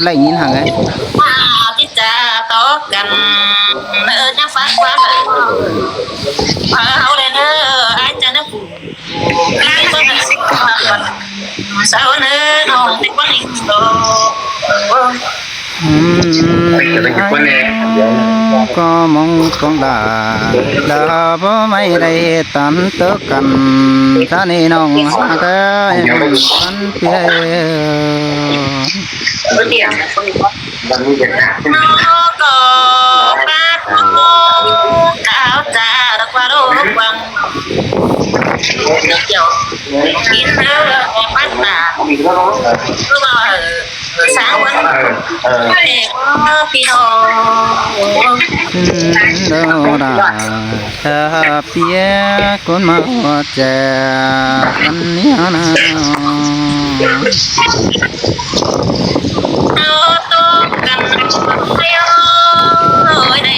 ໄດ້ຍິນຫັ້ນແຫຼະ ມາທີ່ຈະຕໍ່ກັນ ເອີ ຍັງຝາກຄວາມເອີ ເຮົາເດີ ອ້າຍຈັນນະພູ ກາຍບໍ່ໄດ້ສິວ່າ ເຊົາເດີນ້ອງ ເດັກບໍ່ໄດ້ໂຕ ອືມ ກໍມອງກອງດາ ດາບໍ່ໄມ່ໄດ້ເຮັດຕາມໂຕກັນ ຊານີ້ນ້ອງຫາກເອີຍ ມັນເປີຍ ເປັນໂດດາ ຖ້າເປຍຄົນມາຮອດແຈກັນແນວນັ້ນ ເອົາຕົກກັນ ໂອ້ຍ ໄດ້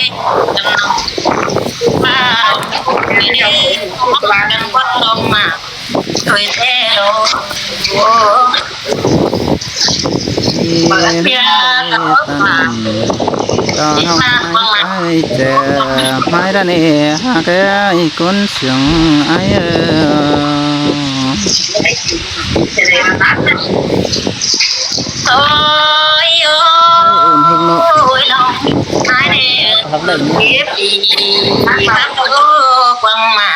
ກັນ ວ່າ ເປັນຄົນມາ ໂດຍແທ້ໂດ ທີ່ເປັນເດຕັນ ຕອນເຮົາຫາຍໃຈເຈັບ ຫາຍດານີ້ຫາກເອີຍ ຄົນສຽງອ້າຍເອີຍ ໂອ້ຍ ໂອ້ຍ ໂອ້ຍ ນ້ອງ ຫາຍແດ່ ເກັບອີກ ກວ້າງມາ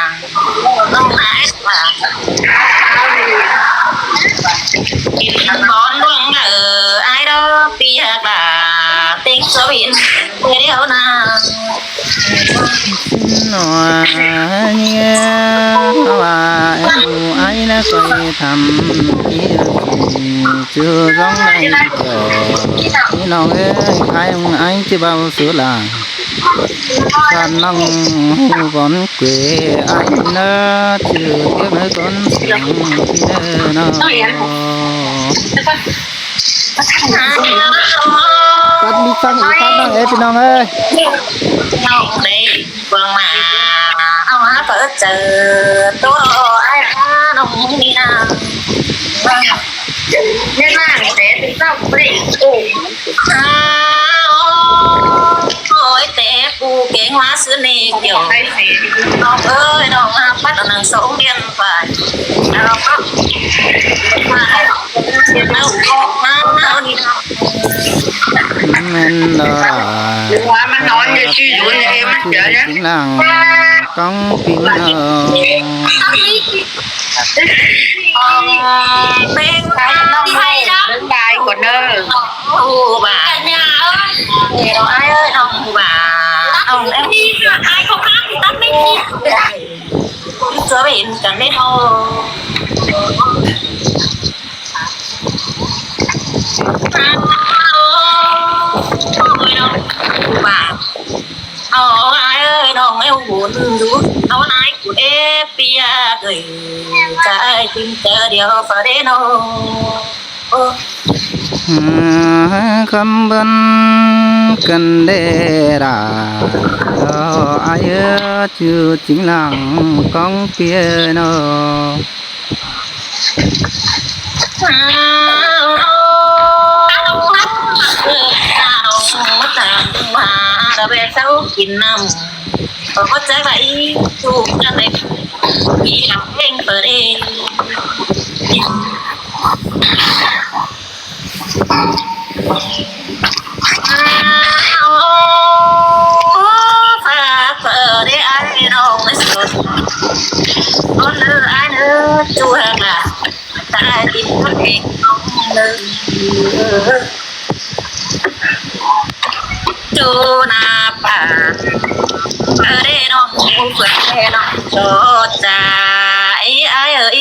ນ້ອງເອີຍ ອ້າຍ ອ້າຍຊິເວົ້າສູ່ລາ ທ່ານນ້ອງຮູ້ບ່ອນເກວອ້າຍເນີ ຈື່ເກັບໃຫ້ຄົນສຽງທີ່ເນີເນາະ ຕັດມີດຟັງອີກຄັບນ້ອງເອີຍ ພີ່ນ້ອງເອີຍ ນ້ອງເອີຍ ເບິ່ງມາ ເອົາຫາເປີດເຈີ ໂຕອ້າຍຫານ້ອງນີ້ນາ ແມ່ນນາງແຕ່ເປັນເຈົ້າບໍ່ໄດ້ໂອ້ ໂອ້ຍ ແຕ່ປູເກັ່ງວ່າຊື່ນີ້ກ່ຽວ ນ້ອງເອີຍ ນ້ອງຫາປັດອັນນັ້ນສອງເດືອນໄປ ເອົາມາ ເອົາມາ ເອົານີ້ ແມ່ນດາ ຫຼືວ່າມັນນອນຢູ່ທີ່ຢູ່ນີ້ ມັນເຈີຍແລ້ວ ເປັນຫຼັງກອງປິງເນາະ ເປັນໄປນ້ອງເອີຍ ບາຍກ່ອນເດີ ບາຍ ເອີຍ ນ້ອງບາຍ ເອົາແລ້ວ ອາຍເຂົາຂ້າງຕັດໄມ້ ຈະເຫັນກັນໄດ້ເນາະ ໂອ້ຍ ນ້ອງບາຍ ເອົາອ້າຍເອີຍ ນ້ອງແມ່ຫຸ່ນຢູ່ ເອົານາຍກູເອປຽກເອີຍ ຈະອ້າຍຈິງເຈີດຽວຟ້າເດເນາະ ໂອ້ ຫາຄຳເບິ່ນກັນເດດາ ເອົາອ້າຍເອີຍ ຈື່ຈິງຫຼັງກອງເປຍເນາະ ມາຕາມວ່າລະແວເຊົາກິນນ້ຳ ກໍເຂົ້າໃຈວ່າອີກ ຖືກຈັ່ງໃດ ມີເພງເປີດເອງ ໂອ້ ຝາກເປີດເດ້ອ້າຍນ້ອງສຸດ ໂອ້ເດີອ້າຍເດີ ຈວກລະ ຕາຍດິນເອງນ້ອງເດີ ຈູໜ້າປານ ເອີເດ້ນ້ອງ ເອີເດ້ນ້ອງ ໂຊດຈາ ເອີ ອ້າຍເອີຍ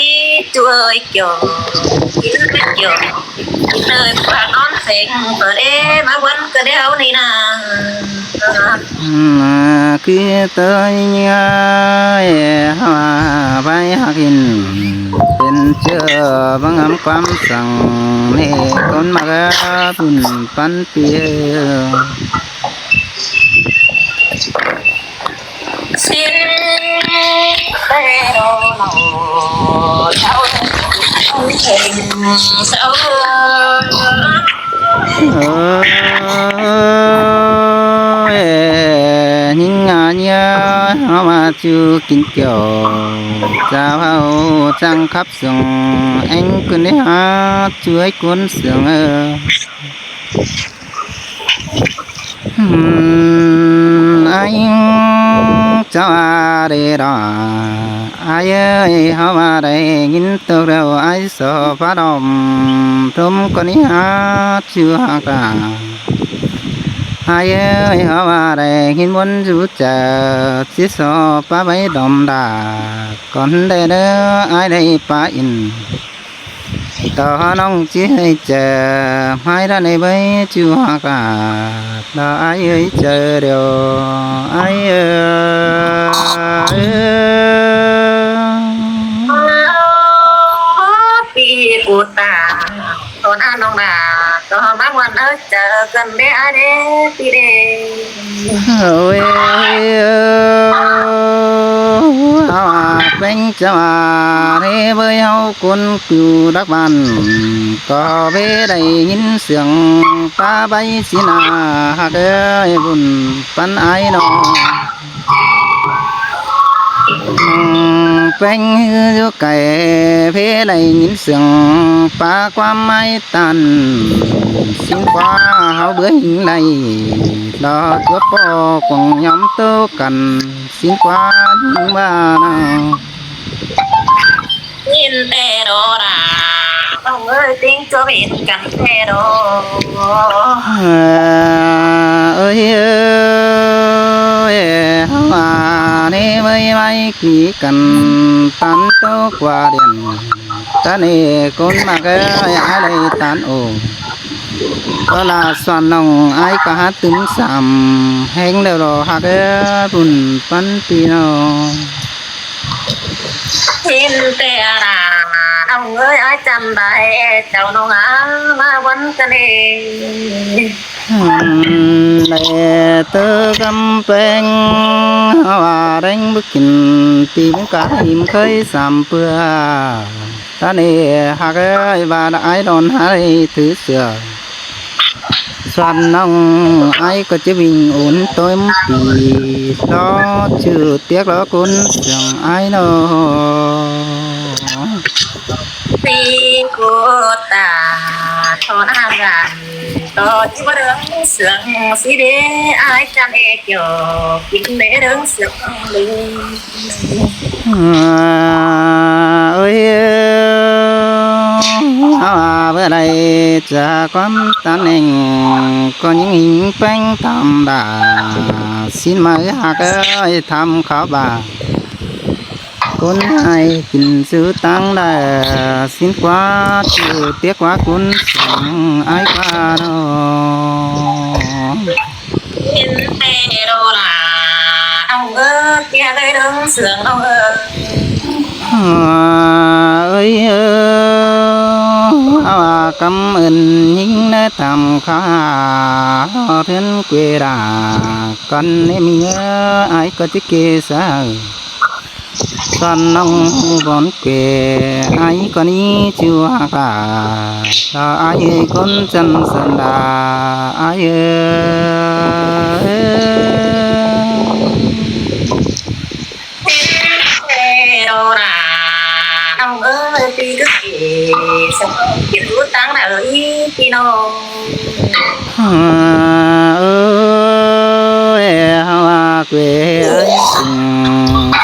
ຈູເອີຍ ຈອ ກິນເປັນຈອ ກິນເລີຍ ປາກນອນເສັງ ເອີເດ້ ມາວັນກະດຽວນີ້ນາ ມາຄືເຕີຍຍາຍ ຫາໄປຫາກິນ ເປັນເຈີບັງງາມຄວາມສັງ ໃຫ້ຄົນມາກະບຸນປັນ ເອີ ຢູ່ກິນກ່ຽວ ຈາເວົ້າຈັ່ງຂັບເສີງ ແອງຂຶ້ນໄດ້ຫາຊ່ວຍກົນເສີງເອີ ອືມ ອ້າຍເຈົ້າອາເດດອ ອ້າຍເອີຍ ເຮົາວ່າໄດ້ຍິນຕົກແລ້ວ ອ້າຍສໍພະດອມ ທຸມກໍນີ້ຫາ ຊື່ຮັກຕາ ອ້າຍເອີຍ ເຮົາວ່າໄດ້ຍິນບົນຢູ່ຈາ ຊິສໍປາໄວ້ດອມດາ ກ່ອນໄດ້ເດີ ອ້າຍໄດ້ປາອິນ ຕໍ່ນ້ອງຊິໃຫ້ເຈີ ໃຫ້ໄດ້ເບີຍ ຊື່ຮັກຕາ ລະອ້າຍເອີຍ ເຈີດຽວ ອ້າຍເອີຍ ປີກູຕາ ໂທນອານ້ອງນາ ກໍມາມ່ວນເອົາເຈີກັນເດ້ອ້າຍເດ້ ປີເດ້ ໂອ້ຍ ເຮົາອາກເປັນເຈົ້າອາເດ້ເວີຍ ເຮົາຄົນຢູ່ດັກບ້ານ ກໍເວໄດ້ຍິນສຽງປາໃບສີໜ້າ ຮັກເອີຍ ບຸນປັນອ້າຍນ້ອງ ແປງຢູ່ໄກ ເພໄດ້ຍິນສຽງປາຄວາມໝາຍຕັນ ສິນກວ່າເຮົາເບື່ອຫິງໄລ ລອຈວບປໍກວາງຍອມໂຕກັນ ສິນກວ່າຍິງວ່ານາງ ຍິນແຕ່ໂດລາ ນ້ອງເອີຍ ຕິງຈວບເຫັນກັນແທ້ດອ ເອີຍ ເອີຍ ເຮົາອານີ້ໄວ້ໄວ້ກີກັນ ຕັນໂຕກວ່າດຽນ ຕານີ້ຄົນມາເອີຍ ອາໄລຕັນໂອ ກໍລາສອນນ້ອງ ອາຍກໍຫາຕື່ມສາມ ແຮງແລ້ວລອຮັກເອີຍ ບຸນປັນປີນ້ອງ ເຫັນແຕ່ອາລາ ນ້ອງເອີຍ ອາຍຈຳໄດ້ ເຈົ້ານ້ອງອາ ມາວັນກະເນ ແລເຕີກຳແພງ ວ່າແດງບໍ່ກິນ ຕີມກາຫິມເຄີຍສາມເປືອ ຕາເນຮັກເອີຍ ວ່າອາຍດອນໃຫ້ຖືເສືອ ສ່ວນນ້ອງອາຍກໍຈະວິ່ງອຸ່ນຕົວເຕັມປີ ລໍຈື່ຕຽກລໍກຸນເຊື່ອງອາຍນ້ອງ ປີໂກຕາ ໂທນາການ ຕໍ່ທີ່ວ່າເລື່ອງເຊື່ອງສີເດ ອາຍຈັນເອກຢອກກິນເດເລື່ອງເຊື່ອງເລີຍ ເອີຍ ເຮົາວ່າເມື່ອໃດຈະຄວາມຕຳແໜ່ງ ກໍຍິງຫິງແປ້ງຕາມດາ ສິນມາເອີຍ ຮັກເອີຍ ທຳເຂົ້າບາດ ຄົນໃຫ້ກິນຊື່ຕ່າງດາ ສິນກວ່າຊື່ຕຽກວ່າຄຸນສອງ ອາຍກວ່ານ້ອງ ເຫັນແຕ່ໂດລາ ນ້ອງເອີຍ ເກຍໄດ້ເລື່ອງເຊື່ອງນ້ອງເອີຍ ເອີຍ ເອີຍ ເອົາກຳເອີ້ນຍິງໃນຕາມຂ້າ ເທື່ອນເກດາ ກັນໃນເມືອ ອາຍກໍຈະເກສາ ສອນນ້ອງບ່ອນເກ ອາຍກໍນີ້ຊື່ວ່າກາ ລາອາຍຄົນຈັນສັນດາ ອາຍເອີຍ ເອີ ໂດລາ ນ້ອງເອີຍ ປີກະເກ ສະເປັນຮູ້ຕັ້ງນະເອີຍ ພີ່ນ້ອງ ເອີຍ ເຮົາວ່າເກວ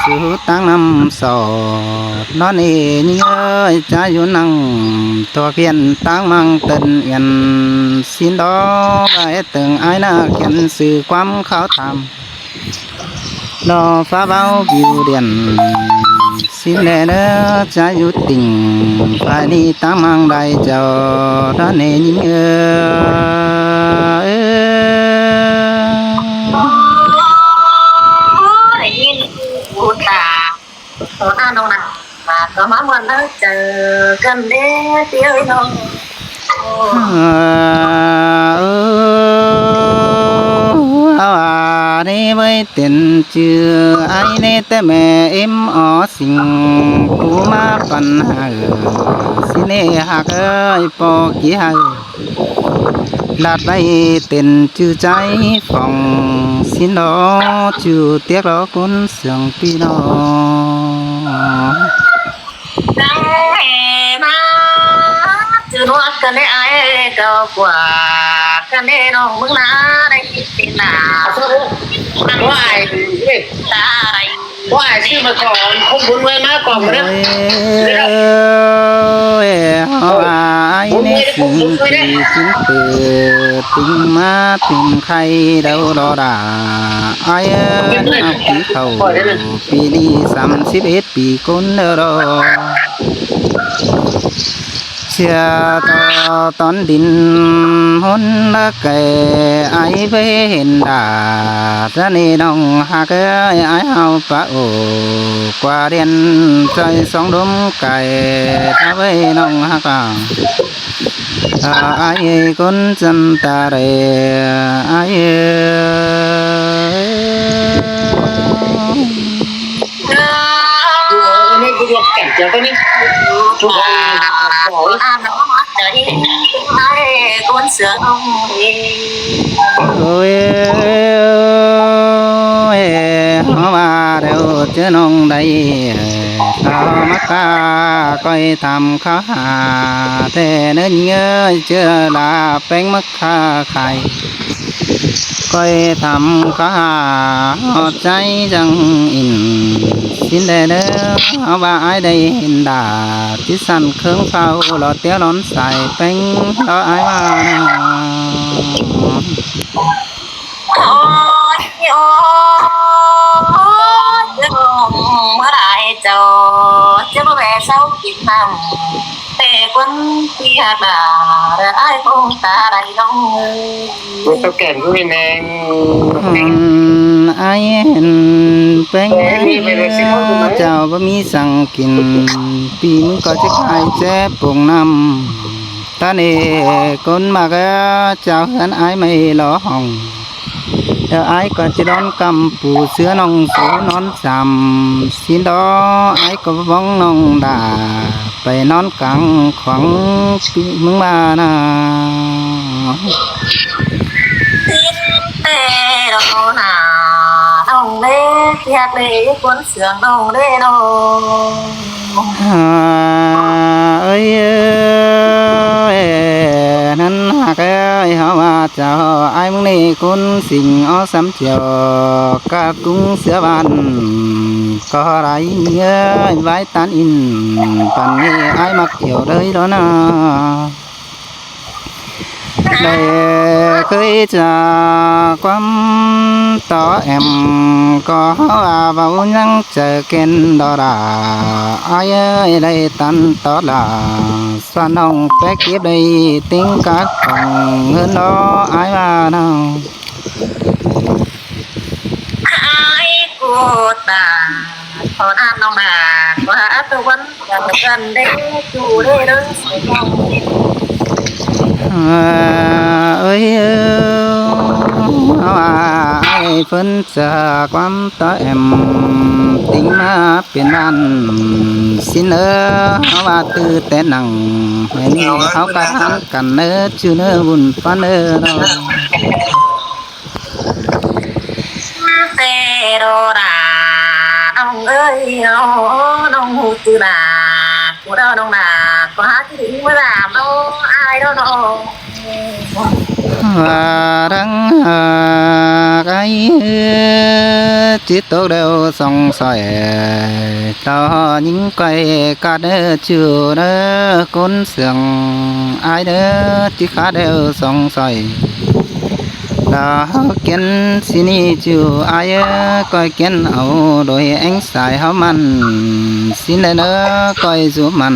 ສູ່ຕັ້ງນຳສອດ ນອນເອຍິງເອີຍ ຈະຢູ່ນັ່ງ ຕົວພຽນຕັ້ງມັງເຕີນອຽນ ສິນດອກໄດ້ເຕີງອາຍນາຂຽນຊື່ຄວາມເຂົ້າຕາມ ລໍຟ້າເວົ້າບິວດຽນ ສິນແດ່ເດີ ຈະຢູ່ຕິ່ງ ຝ່າຍນີ້ຕັ້ງມັງໄດ້ເຈົ້າ ນອນເອຍິງເອີຍ ໄດ້ຍິນຫູຕາ ຂໍອານ້ອງນາ ມາກໍມາມ່ວນເດີ ເຈີກັນເດ້ ພີ່ເອີຍນ້ອງ ເອີ ເອົາອານີ້ໄວ້ເຕັນຈື່ ອາຍນີ້ແຕ່ແມ່ເອັມອໍສິງ ຜູ້ມາປັນຫາ ສິເນຮັກເອີຍ ປໍກີໃຫ້ ລາດໄວ້ເຕັນຈື່ໃຈຟອງສິນດອກ ຈື່ຕຽກດອກຄົນເຊື່ອງພີ່ນ້ອງ ຕັ້ງແມ່ມາ ຈື່ນວດກັນແດ່ອ້າຍເຈົ້າກວ່າ ກັນແດ່ນ້ອງເມືອງນາ ໄດ້ເຫັນເປັນໜ້າ ວ່າອ້າຍ ຕາໄດ້ ວ່າອ້າຍຊື້ມາກ່ອນ ຄຸມບຸນເມືອງນາກ່ອນເດີ ໂອ້ຍ ເຮົາວ່າອ້າຍນີ້ຊິງທີ່ຈິງເປີດ ຕິງມາເປັນໄຂ່ດາວດອດາ ອ້າຍເອີຍ ນັບປີເຂົ້າ ປີນີ້ສາມສິບເອັດປີກົນເດີ ເຊື່ອຕໍ່ຕອນດິນຫົນລະແກ່ ອ້າຍໄປເຫັນດາດ ສະເໜ່ນ້ອງຮັກເອີຍ ອ້າຍເຮົາປະໂອກວ່າດຽນ ໃຈສອງດົມໄກ່ ຖ້າເວີຍນ້ອງຮັກ ອ້າຍຄົນຈັນຕາເຣ ອ້າຍເອີຍ. ໂອ້ຍ ເຮົາວ່າແລ້ວເຈີນ້ອງໄດ້ ເຂົ້າມາກາ ຂ້ອຍຖາມເຂົ້າຫາແທ້ເນີຍິງເອີຍ ເຈີລາແປ້ງມາຄ້າຂາຍ ຂ້ອຍຖາມເຂົ້າຫາຮອດໃຈຈັ່ງອິນ ສິນແດ່ເດີ ເຮົາວ່າອ້າຍໄດ້ເຫັນດາດ ທີ່ສັນເຄິ່ງເຝົ້າ ລໍຕຽວລອນສາຍແປ້ງ ລໍອ້າຍວ່ານະ. ໂອ້ຍ ໂອ້ຍ ເມື່ອໃດເຈົ້າຈະບໍ່ແວ່ເຊົາກິນນ້ຳ ແຕ່ຄົນທີ່ຮັກດາ ເດີອ້າຍຄົງຕາໄດ້ນ້ອງເອີຍ ບໍ່ຕ້ອງແກງດ້ວຍແນງ ອືມ ອ້າຍເຫັນແປ້ງ ເຈົ້າບໍ່ມີສັງກິນ ປີມື້ກໍຈະຂາຍແຈປົງນ້ຳ ຕາເນກົນມາກ ເຈົ້າເຮືອນອ້າຍໄມ່ລໍຫ້ອງ ດຽວອ້າຍກໍຈະດອນກຳປູເສືອນ້ອງສູນອນສຳ ສິນດອ ອ້າຍກໍບ້ອງນ້ອງດາ ໄປນອນກາງຂວາງປີເມືອງມານາ ສິນແຕ່ດອກໜ້າ ນ້ອງເດ້ ຢາກໄດ້ຄົນເຊື່ອງນ້ອງເດ້ນ້ອງ ອາ ເອີຍ ເອີຍ ນັ້ນຫາກເອີຍ ເຮົາວ່າ ເຈົ້າອ້າຍມຶງນີ້ຄຸນສິງ ເອົາສຳຈຽວກະກຸງເສືອບ້ານກໍໄດ້ເອີຍ ວາຍຕານອິນ ປານນີ້ອ້າຍມັກອຽວເລີຍດອກນາ ໄດ້ເຄີຍຈາກຄວາມຕໍ່ແອມ ກໍເຮົາວ່າເວົ້າຍັງໃຈແກ່ນດອກດາ ອ້າຍເອີຍ ໄດ້ຕັນຕໍ່ລາ ສາວນ້ອງແປເກັບໄດ້ຕິງກາກອງເງິນດອກ ອ້າຍວ່ານະ ອ້າຍກູດຕາ ຂໍນານນ້ອງນາ ວ່າຕະວັນກັນເດ້ ຢູ່ເດ້ເດີ ເອີ ເອີຍ ເອີ ວ່າອ້າຍເພິ່ນຈາກຄວາມ ຕາແອມ ຕິງມາເປັນບ້ານ ສິນເອີ ເຮົາວ່າຕື່ແຕ່ນັ່ງ ມື້ນີ້ເຮົາກໍຖາມກັນເນີ ຈື່ເນີບຸນປານເນີເນາະ ແຕ່ໂດດາ ນ້ອງເອີຍ ນ້ອງຮູ້ຈື່ນາ ຜູ້ດາວນ້ອງນາ ກໍຫາທີ່ໄດ້ຍິນມາດາມເນາະ ອາຍເນາະ ວ່າທັງຫາກອ້າຍ ຈິດຕົກແລ້ວສອງສອຍ ເຈົ້າຍິງໄກກາດເດີ ຈູເດີ ຄົນເຊື່ອງອ້າຍເດີ ຈິກາດແລ້ວສອງສອຍ ດາວກຽນຊິນີ້ຈູອ້າຍເອີຍ ກ້ອຍກຽນເອົາໂດຍແອງສາຍເຮົາມັນ ຊິແລເນີ ກ້ອຍຊູມັນ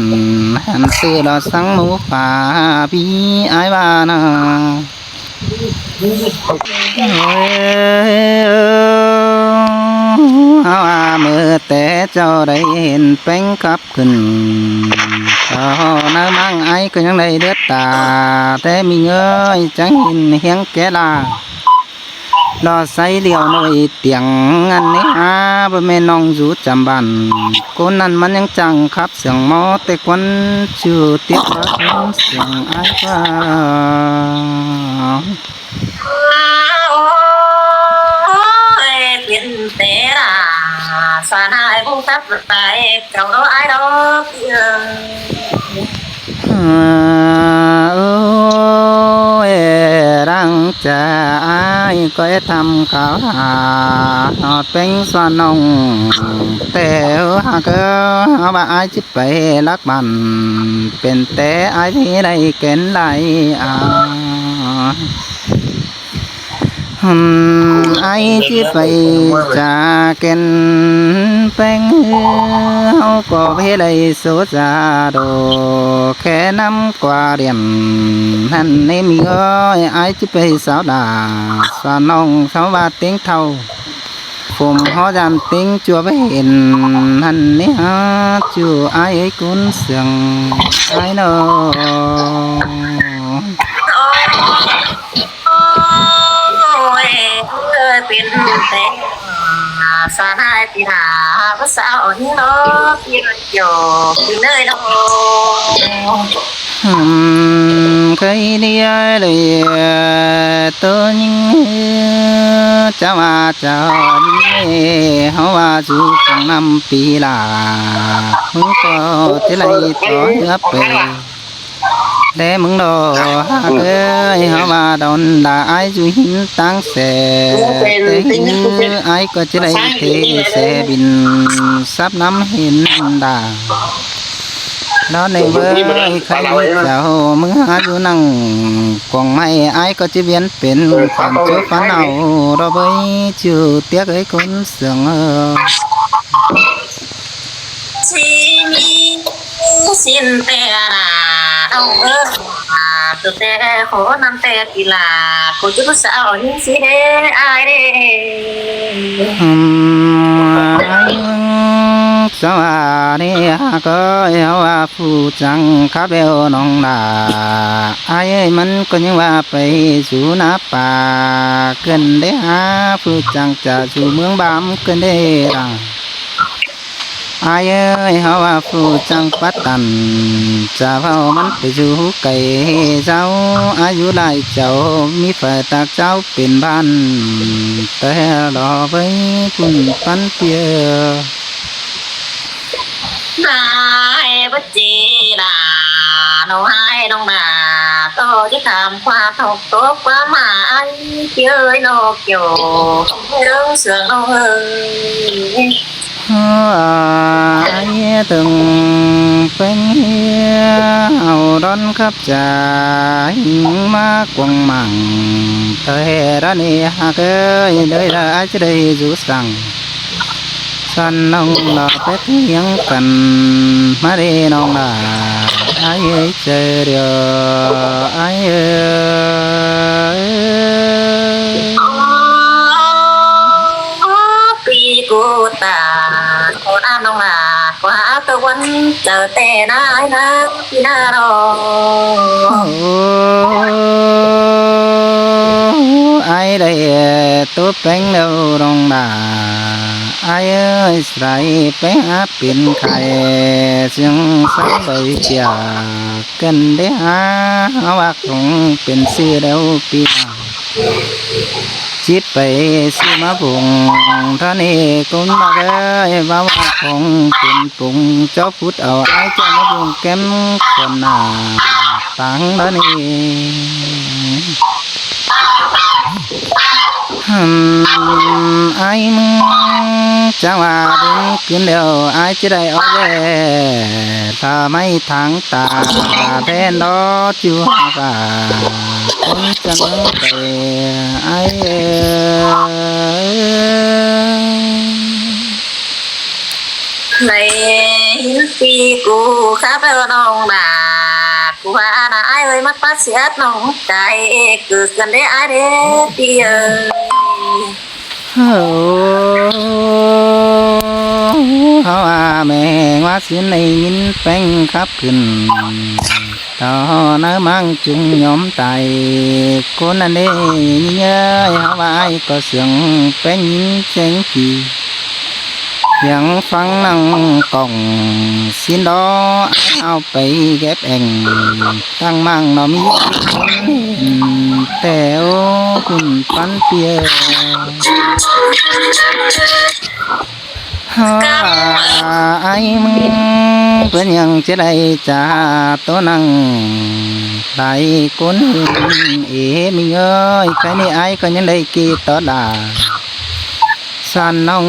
ຫັນຊື່ດອກສັງໝູປ່າ ພີ່ອ້າຍວ່ານະ ໂອ້ຍ ເຮົາວ່າເມື່ອແຕ່ເຈົ້າໄດ້ເຫັນແປ້ງຂັບຂຶ້ນ ເຈົ້ານາງນາງໄອກໍຍັງໄດ້ເລືອດຕາ ແຕ່ມີເງີຍຈັ່ງເຫັນຮຽງແກ່ລາ ລໍໃສ່ຫຼຽວໜ່ວຍຕຽງ ອັນນີ້ຫາບໍ່ແມ່ນນ້ອງຢູ່ຈຳບ້ານ ຄົນນັ້ນມັນຍັງຈັ່ງຂັບ ສຽງໝໍແຕ່ຄວັນ ຊື່ຕຽກວ່າເປັນສຽງອ້າຍວ່າ ໄປເຈົ້າເນາະອ້າຍເນາະ ເອີ ເອີ ເອີ ຫຼັງຈາກອ້າຍກໍເຮັດທຳຂ່າວຫາຮອດເປັງສວນນ້ອງ ແຕ່ເອີ ຫາກເອີ ເຮົາວ່າອ້າຍຊິໄປລັກບ້ານ ເປັນແຕ່ອ້າຍທີ່ໄດ້ເກັນໄດ້ອາ ຫຶມ ອ້າຍຊິໄປຈາກແກ່ນແປງເຮືອ ເຮົາກໍບໍ່ໄດ້ໂສຈາດອກ ແຄ່ນຳກວ່າດຽນຫັ້ນເນ ມີເອີຍ ອ້າຍຊິໄປສາວດາ ສາວນ້ອງ ສາວວ່າເຕັງເຖົ້າ ຜົມຫໍຢານເຕັງຈົວໄປເຫັນຫັ້ນເນ ຫາຈູອ້າຍເອີຍ ກຸນເຊື່ອງອ້າຍນ້ອງ. ໂອ້ຍ ເປັນແຕ່ສານາຍຕີນາ ພາສາອ່ອນເນາະ ທີ່ມັນຈອກຢູ່ເລີຍເນາະ ຫຶມ ເຄີຍເດຍເລີຍ ໂຕຍິງ ຈະວ່າເຈົ້າຍິງ ເຮົາວ່າສູ່ກອງນ້ຳປີລາ ມຶງກໍຈະໄລ່ຕໍ່ເຮືອໄປ ແລະມຶງດອກຫາກເອີຍ ເຮົາວ່າດອນດາອ້າຍຢູ່ຫີນຕ່າງແສ ແຕ່ຫືອອ້າຍກໍຈະໄດ້ເທແສບິນ ສັບນ້ຳຫີນດາ ດອນເອີຍ ໃຄ່ເຈົ້າເມືອຢູ່ນັ່ງກອງໄມ້ ອ້າຍກໍຈະວຽນເປັນຂວັນຈຸຝັນເອົາ ດອກເອີຍ ຈຸຕຽກເອີຍ ຄົນເຊື່ອງເອີຍ. ຊິມີສິ້ນແຕ່ລະນ້ອງເອີຍ ຕົວແຕ່ຂໍນຳແຕ່ປີລາ ຂໍຈຸສາວຍິງຊິເດອ້າຍເດ ອືມ ອ້າຍເອີຍ ສະຫວາເດຫາກເອີຍ ເຮົາວ່າຜູ້ຈັງຄາແບວນ້ອງລາ ອ້າຍເອີຍ ມັນກໍຍັງວ່າໄປສູ່ນາປ່າ ເກີນເດຫາຜູ້ຈັງຈະສູ່ເມືອງບາມ ເກີນເດລະ ອ້າຍເອີຍ ເຮົາວ່າຜູ້ຈັ່ງປະຕັນ ຈະເວົ້າມັນໄປຢູ່ໄກເຈົ້າ ອາຍຸຫຼາຍເຈົ້າ ມີຝ່າຍຕາກເຈົ້າເປັນບ້ານ ແຕ່ລໍໄວ້ພຸ້ນປັນເປີ ນາຍບໍ່ຈີນາ ນ້ອງອ້າຍນ້ອງນາ ກໍຈະຖາມຄວາມທຸກຕົກຄວາມໝາຍ ເອີຍນ້ອງເຈົ້າ ເລື່ອງເຊື່ອງນ້ອງເອີຍ. ເຮົາອ້າຍເຖິງເປັນເຮືອ ເຮົາດອນຂັບຈາຍມາກວາງໝັ່ງ ແຕ່ດານີ້ຫາກເອີຍ ໂດຍລະອາດຈະໄດ້ຢູ່ສັງ ສັນນ້ອງລາໄປທຽງກັນ ມາເດນ້ອງລາ ອ້າຍເອີຍ ເຈີດຽວ ອ້າຍເອີຍ. ປີກູຕາ ໂອນານ້ອງລາ ກວ່າຕະວັນເຈີແຕ່ນາຍນາ ທີ່ນາລອ ໂອ້ ອ້າຍໄດ້ຕົວແປງແລ້ວນ້ອງລາ ອ້າຍເອີຍ ສາຍໄປຫາເປັນໄຂ້ ເຊິ່ງສາຍໄປຈາກ ກັນເດຫາ ເຮົາວ່າຄົງເປັນຊື່ແລ້ວປີໜ້າ ຈິດໄປຊື້ມາປຸງ ທ່ານເອກົນມາເອີຍ ວ່າວ່າຄົງເປັນປຸງ ເຈົ້າພຸດເອົາອ້າຍເຈົ້າມາປຸງແກ້ມກ່ອນໜ້າ ຕາງດອນເອ ຫຶມ ອ້າຍມຶງ ຈັງວ່າເປັນຄືນແລ້ວ ອ້າຍຈະໄດ້ເອົາແວ່ ຖ້າໄມ້ທາງຕາແທນດອກ ຢູ່ຫາກາຄົນຈັງໄປ ອ້າຍເອີຍ. ໄດ້ຍິນປີກູຄາເບີນ້ອງນາ ກູວ່ານາອ້າຍເອີຍ ມັກປາດສຽດນ້ອງໃຈ ເກີດກັນເດ້ອ້າຍເດ້ ປີເອີຍ. ໂອ້ ເຮົາວ່າແມ່ງວ່າຊິໄດ້ຍິນແປ້ງຂັບຂຶ້ນ ຕໍ່ນາມັງຈຸງຍອມຕາຍ ຄົນນັ້ນເດ້ຍິງເອີຍ ເຮົາວ່າອ້າຍກໍສຽງແປ້ງຍິງແສງກີ ສຽງຟັງນັ່ງກ້ອງ ຊິນດໍ ເອົາໄປແກັບແອ່ງ ຕັ້ງມັງໜໍ່ມີຄົນເຫັນ ແຕ່ໂອ້ ຄຸນປັນເປີຍ. ອ້າຍມຶງ ເປັນຫຍັງຈະໄດ້ຈາກໂຕນັ່ງຫຼາຍຄົນເອ ມິງເອີຍ ໄຄນີ້ອ້າຍກໍຍັງໄດ້ກີດຕໍ່ລາ ສານນ້ອງ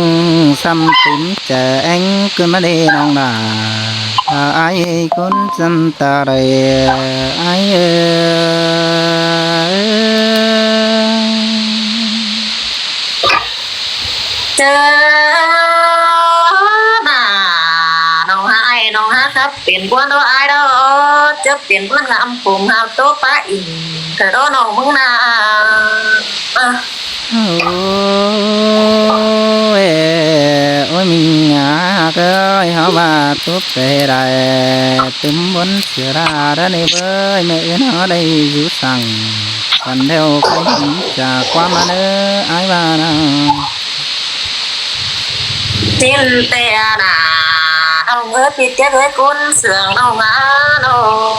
ຊ້ຳຕື່ມຈະແອງຂຶ້ນມາເດ້ນ້ອງຫຼ້າ ອ້າຍຄົນຊ້ຳຕາເດ້ ອ້າຍເອີຍ. ເຈີໜ້ານ້ອງຫາອ້າຍ ນ້ອງຫາຄັບເປັນບວນໂດອ້າຍເດີ ເຈີເປັນບວນຫາມຜົມຫາໂຕປາອິນເດີນ້ອງມຶງນາ ໂອ້ຍ ໂອ້ຍ ມິງຫາເກີຍ ເຮົາວ່າຕົບໄປໄດ້ຕື່ມບົນເສືອລາດານີ້ເບີຍ ແມ່ເອີ້ນເຮົາໄດ້ຢູ່ສັງ ກັນແລ້ວໄປເຫັນຈາກຄວາມມາເນີ ອ້າຍວ່ານະ ຊິນແຕ່ອານາ ນ້ອງເອີຍ ປິດແກ້ເອີຍ ກົ້ນເຊື່ອງນ້ອງມານ້ອງ